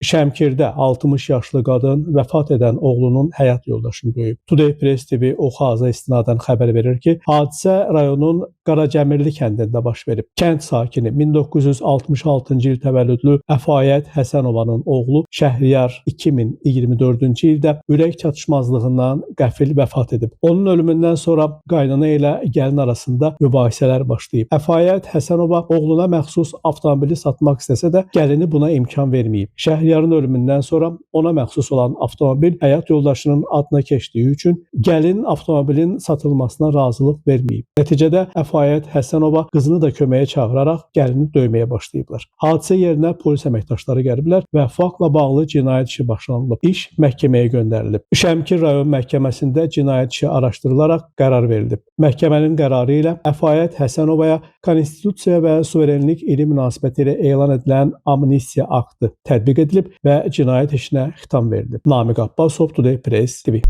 Şəmkirdə 60 yaşlı qadın vəfat edən oğlunun həyat yoldaşını döyüb. Today Press TV Oxaza istinadən xəbər verir ki, hadisə rayonun Qaracəmirli kəndində baş verib. Kənd sakini 1966-cı il təvəllüdlü Əfayət Həsənovanın oğlu Şəhriyar 2024-cü ildə ürək çatışmazlığından qəfil vəfat edib. Onun ölümündən sonra qaynana ilə gəlin arasında mübahisələr başlayıb. Əfayət Həsənova oğluna məxsus avtomobili satmaq istəsə də gəlini buna imkan verməyib. Şəhriyarın ölümündən sonra ona məxsus olan avtomobil həyat yoldaşının adına keçdiyi üçün gəlin avtomobilin satılmasına razılıq verməyib. Nəticədə Əfayət Həsənova qızını da köməyə çağıraraq gəlini döyməyə başlayıblar. Hadisə yerinə polis əməkdaşları gəliblər və faktla bağlı cinayət işi başlanılıb. İş məhkəməyə göndərilib. Şəmkir rayon məhkəməsində cinayət işi araşdırılaraq qərar verilib. Məhkəmənin qərarı ilə Əfayət Həsənovaya Konstitusiya və suverenlik ili münasibətilə elan edilən amnistiya aktı tətbiq edilib və cinayət işinə xitam verilib. Namiq Abbasov, Today Press TV.